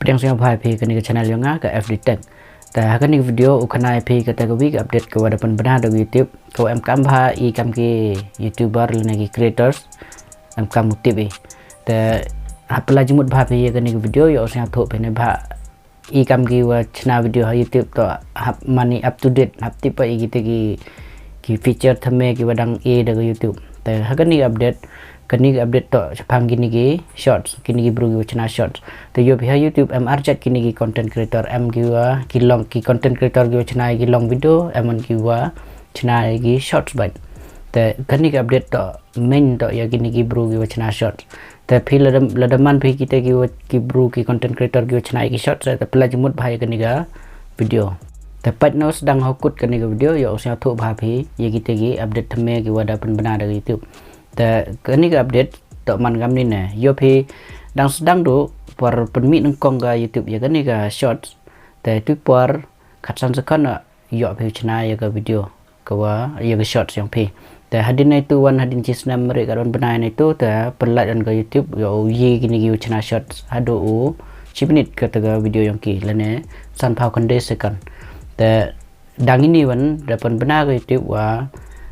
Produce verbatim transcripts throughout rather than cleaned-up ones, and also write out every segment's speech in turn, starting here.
Pdiang sngewbha ïa phi kane ka channel jong nga ka F D Tech. Te ha kane ka video u khana ïa phi kata ka wi ka update ka wa da pynbna da ka YouTube, ka wa em kam bha i kam ki YouTuber lane ki creators em kam u tip i. Te hap la jingmut bha phi ïa kane ka video, ïoh sngewthuh phi ne bha i kam ki wa chna video ha YouTube to hap mane up to date, hap tip pa i kita ki ki feature thymme ki wa dang e da ka YouTube. Te ha kane ka update, kane ka update to shaphang kine ki shorts, kine ki bru ki wa chna shorts. Te ïoh phi ha YouTube em arjat kine ki content creator, em ki wa ki long, ki content creator ki wa chna ki long video, em ki wa chna ki shorts bad. Te kane ka update to main to ïa kine ki bru ki wa chna shorts. Te phi lada, lada man phi kita ki wa, ki bru ki content creator ki wa chna ki shorts, te phi la jingmut bha ïa kane ka video. Te pat no sdang ha kut kane ka video, ïoh sngewthuh bha phi ïa kita ki update thymme ki wa da pynbna da ka YouTube. Te kane ka update to man kam ni ne, ïoh phi dang sdang du por pynmih nyngkong ka YouTube ïa kane ka shorts. Te tu por khatsan second ïoh phi chna ïa ka video ka wa ïa ka shorts jong phi. Te hadien nai tu wan hadien chi snem re ka don bnai nai tu te pynlait on ka YouTube ïoh u ïa kine ki u chna shorts haduh u chi minit kata ka video jong ki lane sanphaw khyndai second. Te dang ini wan da pynbna ka YouTube wa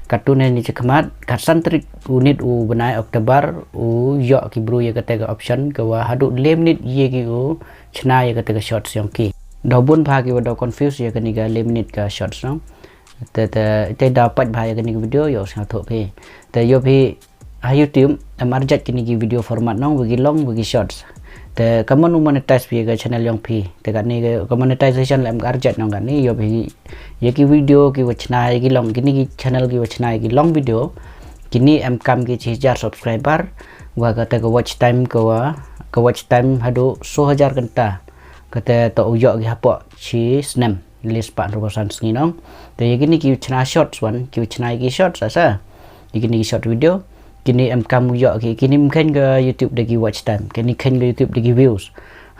katu ne ni chi khmat khatsan tarik u nit u bnai October u ïoh ki bru ïa kata ka option ka wa haduh le minit ïa ki u chna ïa kata ka shorts jong ki. Da bun bha ki wa da confuse ïa kane ka le minit ka shorts no. Te, te, te da pat bha ïa kane ka video ïoh sngewthuh phi. Te ïoh phi ha YouTube em arjat kine ki video format nong, wa ki long, wa ki shorts. Te ka mon u monetize phi ka channel jong phi. Te kane ka monetization la em ka arjat nong kane ïoh phi ïa ki video ki wa chna ïa ki long, kine ki channel ki wa chna ïa ki long video. Kine em kam ki chi hajar subscriber wa kata ka watch time ka wa, ka watch time haduh so hajar kynta. Kata to u ïoh ki hapoh chi snem. Lis pat rupa san sngi nong. Te ïa kine ki chna shorts wan, ki chna ki shorts asa. Ïa kine ki short video. Kine em kam u ïoh ki, kine em khein ka YouTube da ki watch time. Kine khein ka YouTube da ki views.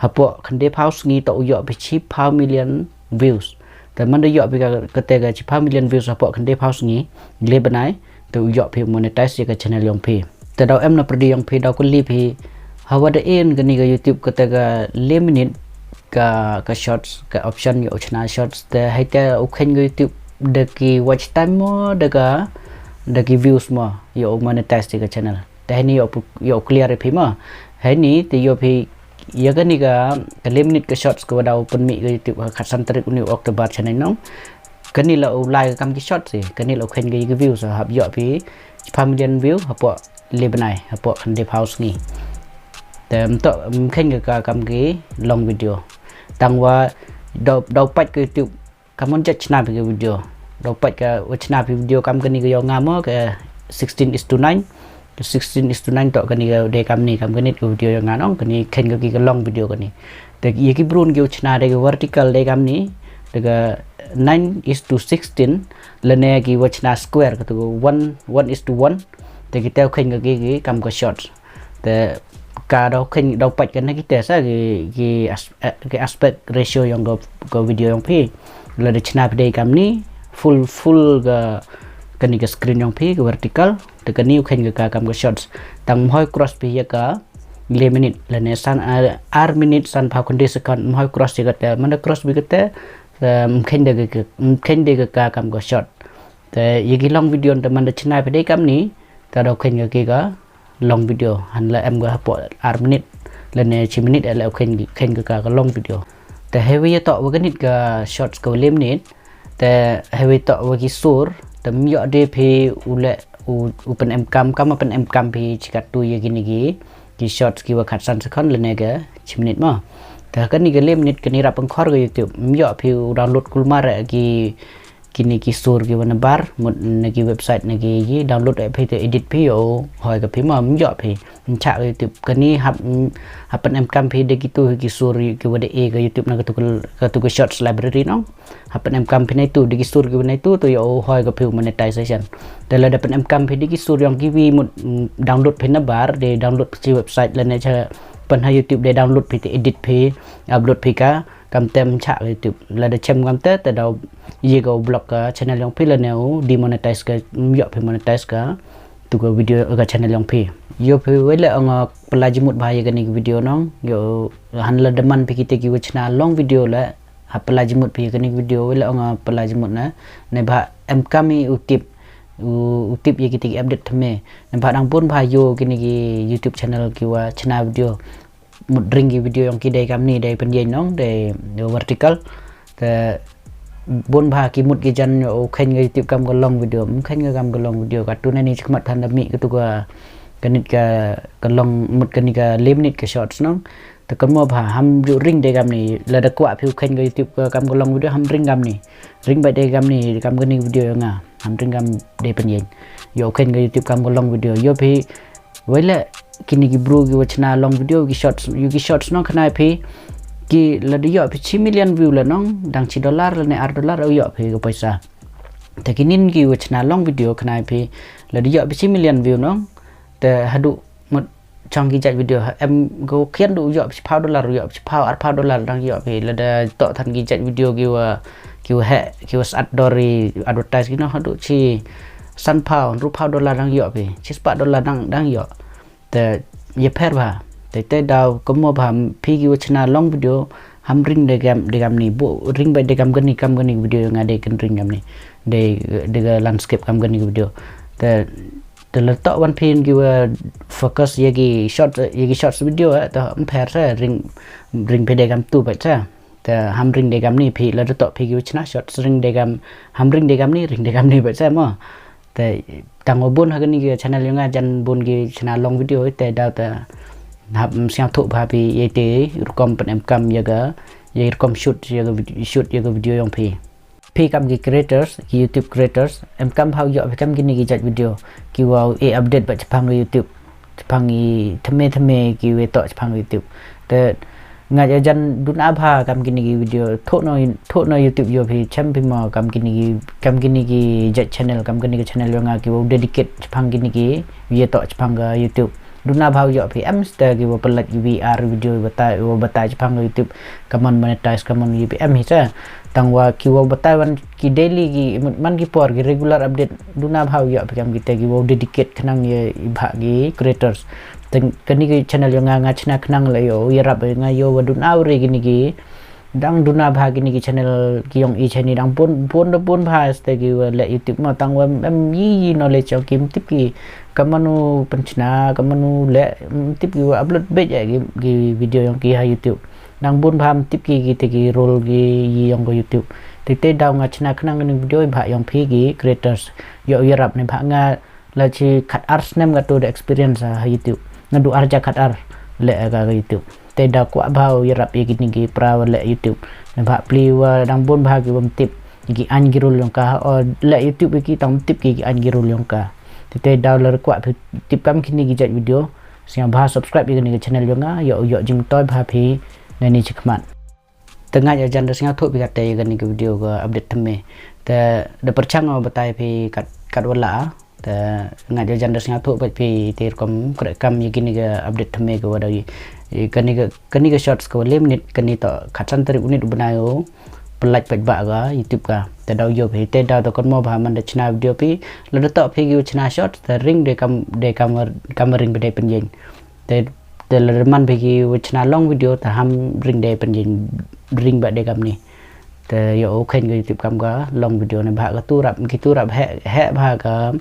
Hapoh khyndai phaw sngi to u ïoh phi chi phaw million views. Te man da ïoh phi ka kata ka chi phaw million views hapoh khyndai phaw sngi. Le bnai. Te u ïoh phi monetize ïa ka channel jong phi. Te daw em na pyrdi jong phi daw kylli phi. Hawa da en kane ka YouTube kata ka le minit ka, ka shorts, ka option ïoh u chna shorts. Te hai te u khein ka YouTube da ki watch time mo, da ka, da ki views mo, ïoh u monetize ïa ka channel. Te hai ni ïoh pu-, ïoh clear ïa phi mo. Hai ni te ïoh phi ïa kane ka, ka le minit ka shorts ka wa daw pynmih ka YouTube ha khatsan tarik u ni October channel nong. Kane la u lai ka kam ki shorts hi, kane la u khein ka ïa ki views hap ïoh phi chi phaw million view hapoh le bnai, hapoh khyndai phaw sngi. Te em to em khein ka kam ki long video. Tang wa daw, daw pat ka YouTube ka mon jat chna phi ka video. Daw pat ka wa chna phi video kam kane ka ïoh nga mo ka sixteen is to nine. Sixteen is to nine to kane ka dei kam ni, kam kane ka video ïoh nga nong, kane khein ka ki ka long video kane. Te ïa ki bru ki u chna dei ka vertical dei kam ni, dei ka nine is to sixteen, lane ki wa chna square katu ka one, one is to one. Te kita u khein ka ki, ki kam ka shorts. Te ka daw khein daw pat ka na kita sa ki, ki as-, eh, ki aspect ratio jong ka, ka video jong phi. Lada chna phi dei kam ni, full, full ka, kane ka screen jong phi, ka vertical. Te kane u khein ka, ka kam ka shorts. Tang mhoi cross phi ïa ka le minit lane san, eh, ar minit sanphaw khyndai second mhoi cross ïa kata. Man da cross phi kata, eh, em khein da ka, em khein da ka, ka kam ka short. Te ïa ki long video te man da chna phi dei kam ni, te daw khein ka ki ka long video, han la em ka hapoh ar minit lane chi minit, eh, la khein, khein ka, ka, ka long video. Te hewei ïa to wa ka nit ka shorts ka le minit, te hewei to wa ki sur, te em ïoh de phi u le u, u pynemkam, kam pynemkam, kam phi chi katu ïa kine ki, ki shorts ki wa khatsan second lane ka chi minit mo. Te kane ka le minit kane rap pynkhor ka YouTube, em ïoh phi u download kulmar, eh, ki kine ki sur ki wa na bar, mut na ki website na ki, ki download, eh, phi te edit phi ïoh u hoi ka phi mo, em ïoh phi. Em chah ka YouTube. Kane hap, em, hap pynemkam phi da kitu ki sur ki wa da e ka YouTube na katu ka, katu ka shorts library nong. Hap pynemkam phi na itu da ki sur ki wa na itu to ïoh u hoi ka phi u monetization. Te lada pynemkam phi da ki sur jong ki wi mut, em, download phi na bar, da download phi chi website lane cha pyn ha YouTube da download phi te edit phi, upload phi ka, kam te em chah ka YouTube. Lada chem kam te, te daw ïa ka u block ka channel jong phi lane u demonetize ka, em ïoh phi monetize ka tu ka video ka channel jong phi. Ïoh phi wei leh ong, ah, pynlait jingmut bha ïa kane ka video nong. Ïoh, han la demand phi kita kiwa chna long video leh, ha pynlait jingmut phi ïa kane ka video, wei leh ong, ah, pynlait jingmut na. Neibhah em kam i u tip, u, u tip ïa kita ki update thymme. Neibhah dang bun bha ïoh kine ki YouTube channel kiwa chna video. Mut ring ki video yong ki dei kamni, dei pynïeng nong, dei, dei vertical. Te bun bha ki mut ki jan ïoh u kheiñ ka YouTube kam ka long video, ym kheiñ ka kam ka long video, katto nangne shakhmat than da mih katu ka, ka nit ka, ka long mut kane ka le minit ka shorts nong. Te kynmaw bha, ham ju ring dei kamni, lada kwah phi u kheiñ ka YouTube ka kam ka long video, ham ring kamni. Ring beit dei kamni, kam kane ka video yong nga, ham ring kam dei pynïeng. Ïoh u kheiñ ka YouTube kam ka long video, ïoh phi wei leh kine ki bru kiwa chna long video, ki shorts, ïa ki shorts nong khnai phi. Ki lada ïoh phi shi million view leh nong, dang shi dollar lane ar dollar u ïoh phi ka poisa. Te kine kiwa chna long video khnai phi, lada ïoh phi shi million view nong. Te haduh mut chong ki jait video, ha, em ko khian du ïoh phi shiphaw dollar, ïoh phi shiphaw arphaw dollar dang ïoh phi, lada toh than ki jait video kiwa, kiwa heh, kiwa sat dor i advertise ki nong haduh shi sanphaw, hynriewphaw dollar dang ïoh phi, shispah dollar dang, dang ïoh. Te ïapher bha. Te te daw kynmaw bha phi kiwa chna long video, ham ring dei kam, dei kamni, bu ring beit dei kam kane, kam kane video nga dei kan ring kamni. Dei, dei ka landscape kam kane video. Te, te la toh wan phi kiwa focus ïa ki short, ïa ki shorts video, eh, te ym pher sa, ring, ring phi dei kamtu beit sa. Te ham ring dei kamni phi, lada toh phi kiwa chna shorts ring dei kam, ham ring dei kamni, ring dei kamni beit sa mo. Te tang wa bun ha kane ka channel yong nga jan bun ki chna long video, te daw te hap sngewthuh bha phi ïa te rukom pyn em kam ïa ka, ïa rukom shoot ïa ka vid-, shoot ïa ka video yong phi. Phi kam ki creators, ki YouTube creators, em kam bha u ïoh phi kam kine ki jait video kiwa e update bad shaphang ka YouTube. Shaphang i thymme thymme kiwa toh shaphang YouTube. Te nga ïa jan duna bha kam kine ki video, thoh noh, thoh noh YouTube ïoh phi, chem phi mo kam kine ki, kam kine ki jait channel, kam kine ki channel yong nga kiwa dedicate shaphang kine ki, ïa toh shaphang ka YouTube. Duna bha u ïoh phi, em ste kiwa pynlait ki V R video, batai, wa batai shaphang ka YouTube. Kammon monetize, kammon ïa phi em hi sa. Tang wa kiwa batai wan ki daily ki, man ki por ki regular update, duna bha u ïoh phi kam kita kiwa dedicate khnang ïa i bha ki creators. Te kane ki channel yong nga nga chna khnang la ïoh ïarap, nga ïoh wa duna u re kine ki, dang duna bha kine ki channel ki yong i channel dang bun, bun da bun bha ste kiwa leh YouTube mo, tang wa em i, i knowledge yong ki, ym tip ki kammon u pynchna, kammon u leh, ym tip kiwa upload beit ïa ki, ki video yong ki ha YouTube. Dang bun bha ym tip ki kita ki rule ki yong ka YouTube. Te te daw nga chna khnang kane video i bha yong phi ki creators. Ïoh ïarap neibha nga la shi khat ar snem katu da experience ha YouTube. Nga du ar ja khat ar leh ka, ka YouTube. Te daw kwah bha u ïarap ïa kine ki para wa leh YouTube. Neibha pli wa dang bun bha kiwa ym tip ïa ki aiñ ki rule yong ka, o leh YouTube ïa ki tang ym tip ki, ki aiñ ki rule yong ka. Te te daw la kwah phi tip kam kine ki jait video. Sngewbha subscribe ïa kane ka channel yong nga, ïoh, ïoh jingmyntoi bha phi nangne shakhmat. Te nga ïa jan da sngewthuh phi kata ïa kane ka video ka update thymme. Te da pyrchang nga batai phi kat, kat wa la. Te nga ïa jan da sngewthuh bad phi te rukom kre kam ïa kane ka update thymme ka wa da ïa kane ka, kane ka shorts ka wa le minit, kane toh khatsan tarik u nit u bnai u pynlait pat ba ka YouTube ka. Te daw ïoh phi, te daw da kynmaw bha man da chna video phi, lada toh phi ki wa chna short, te ring de kam, de kam, kam ring ba dei pynjeng. Te, te lada man phi ki wa chna long video, te ham ring de pynjeng, ring ba de kam ni. Te ïoh u kheiñ ka YouTube kam ka long video ne bha ka turap, ki turap heh, heh bha ka,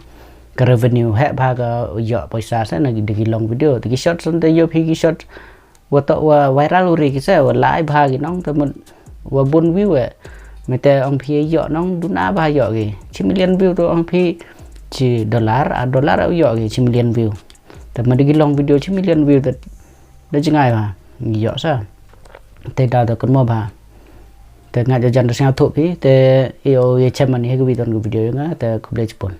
ka revenue, heh bha ka ïoh poisa sa na ki, de ki long video. Te ki short san te ïoh phi ki short wa toh wa viral u ri ki sa, wa lai bha ki nong, te mut wa bun view eh. Mete ong phi ïoh nong duna bha ïoh ki. Shi million view to ong phi shi dollar, a dollar ïoh ki shi million view. Te ma de ki long video shi million view te da jngai bha ïoh sa. Te da da kynmaw bha. Te nga ïa jan da sngewthuh phi, te ïoh ïa chem mani ha ka video, ka video nga, te khublei chibun.